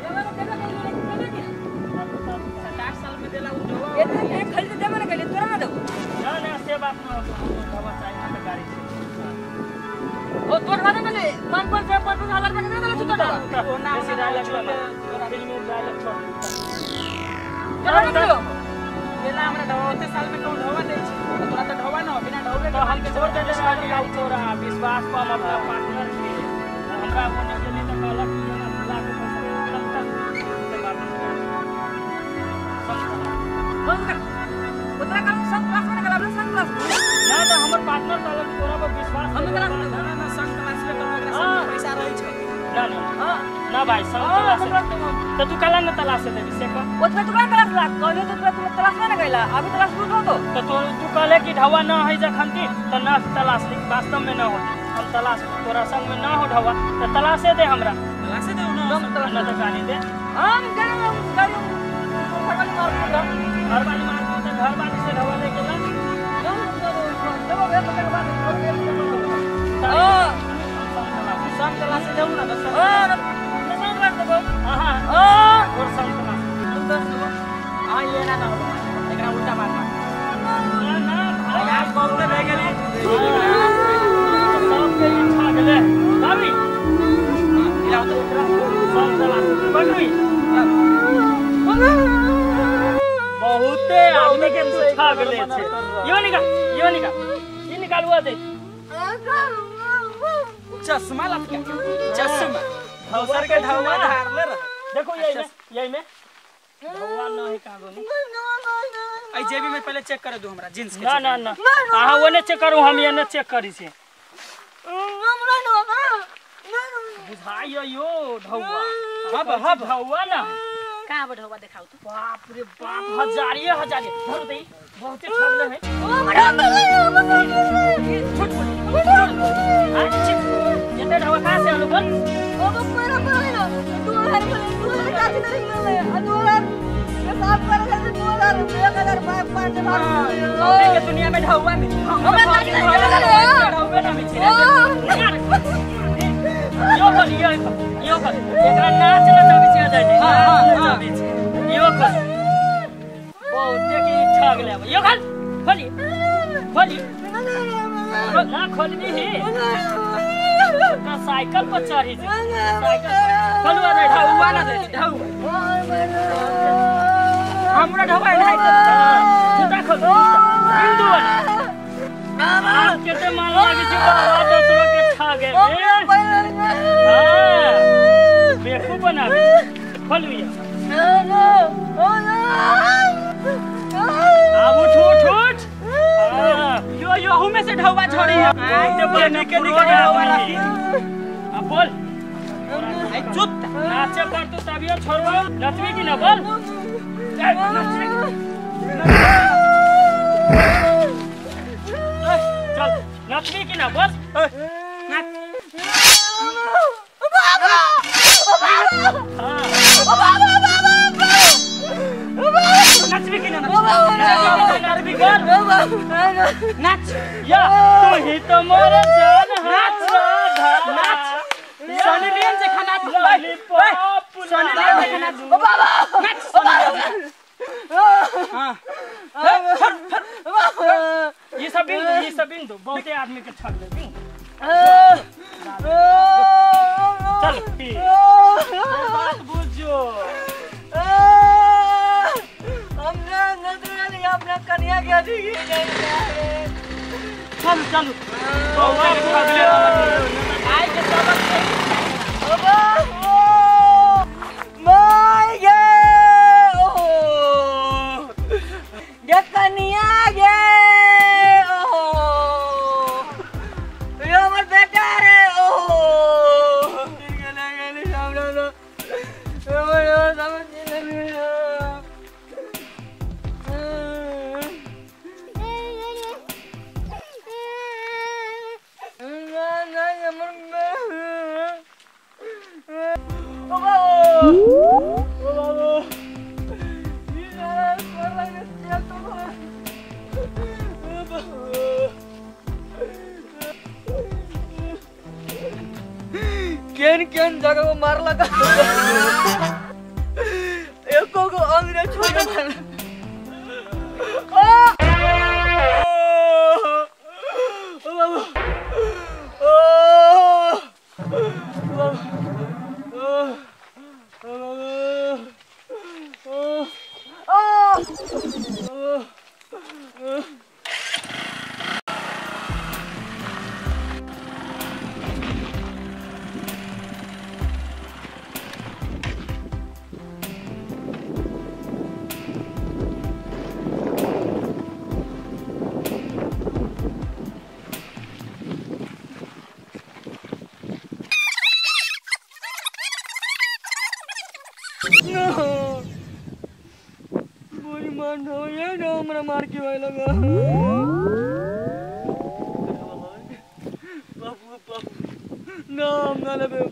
7-8 साल में देला उ ढवा एतना टाइम खाली त देबे न कइले तोरा ना देबो ना ना से बात न हो ढवा चाहिए ना गाड़ी से ओ तोर भादा में 5-5 5 हजार रुपया दे देला छुटा ओ ना बेसी डायलॉग छोड़ फिल्म में डायलॉग छोड़ तोरा ना देबो देला हमरा ढवा ओते साल में कौन ढवा दै छै तोरा त ढवा न बिना ढौले तो हम छोड़ देले रहली तोरा विश्वास पर हम अपना पार्टनर के हमरा ओने गेली त कहलक कि ना भुला के पैसा तुरंत ते बात बंद कर उतना कर संग क्लास में ना संग क्लास ना ना हमर पार्टनर कहलक तोरा पर विश्वास हम क्लास ना ना संग क्लास में तो ओकरा संग पैसा रहै छै ना ना हां ना भाई संग क्लास त तू कहला ना तलाश देबी से कह ओतबे तू का क्लास ला कहले तो तू तलाश में ना गइला अभी तलाश बुझो तो तू कहले कि ढवा ना है जखनती त ना तलाश लिख वास्तव में ना होती हम तलाश तोरा संग में ना हो ढवा त तलाशे दे हमरा तलाशे दे ना हम तलाश ना त गाली दे हम गाली गाली घर वाली मार दो घर वाली मार दो त घर वाली से ढवा लेके ला देबो बे पकड़ बात हां संग तलाश देऊ ना त हां संग क्लास देबो हां हां और संग क्लास देबो हां ये ना ना एकरा उल्टा मार ना ना भाई आज बहुत रह गेली सब के इच्छा गेले भाभी इला तो एकरा संग तलाश पकड़ी बहुते आदमी के तू ठगले छे यो निकाल यो निकाल ई निकालुआ दे चश्मा लटका चश्मा दोसर के ढवा धारले रह देखो यही में यही में ढवा न है कागो नहीं आई जेबी में पहले चेक कर दो हमरा जींस के ना ना ना हां ओने चेक करू हम एने चेक करी छे बुझाइयो यो ढवा हब हब ढवा ना कहां ढवा देखाउ तू बाप रे बाप हजारिए हजारिए धर दे बहुते ठगले है ओ मडम छुट छुट अच्छा एते ढवा कहां से आलो बोल ओ मेरा पर ना 2000 2000 काटी नहीं मिले 2000 ये साफ कर ले 2000 1000 5 हमने के दुनिया में ढवा में हमरा ढवा ना मिले यो कर यो कर यो कर एकरा नाच नचाबी छै जाय छै हां हां नचाबी छै यो कर बहुते के ठग ले यो खल खोली खोली ना खोलबी ही का साइकिल पर चढ़ी छै साइकिल खोलवा दे ढवा ना दे ढवा हमरा ढवा नहीं जूता खोल बिंदु वाला आप केते माल लागे छै बाबा दोसरो के ठगे हां बेवकूफ बनाबे खोलबिया ना ओ ना अब उठ उठ उठ हां यो यो हूं में से ढवा झड़ी है बहुते बोल निके निके ढवा रखी अब बोल आई चुप नाचे पर तू तबियो छोड़बो नचबी कि ना बोल नचबी चल नचबी कि ना बोल नाच बाबा हां बाबा बाबा नचबी कि ना नचबी कर नाच या तू ही तो मोर जान नाच नाच सनी लियोन से खाना लॉलीपॉप सनी लियोन से खाना ओ बाबा नाच सनी लियोन हां ये सब बिंदु ये सब बिंदु बहुते आदमी के ठग ले बिंदु चल बात बुझो हमने नजर अपना कन्या के अभी चल चल बहुते के ठग ले आई के सबक बाबा my गे ओ गे कन्या गे ओ ये हमर बेटा रे ओ गेले गेले सामने तो समझ नहीं केन केन जगह को मार लगा। दूगो अंग रे छोड़ दे। मार के भाई लगा बापू बापू ना ना लेबे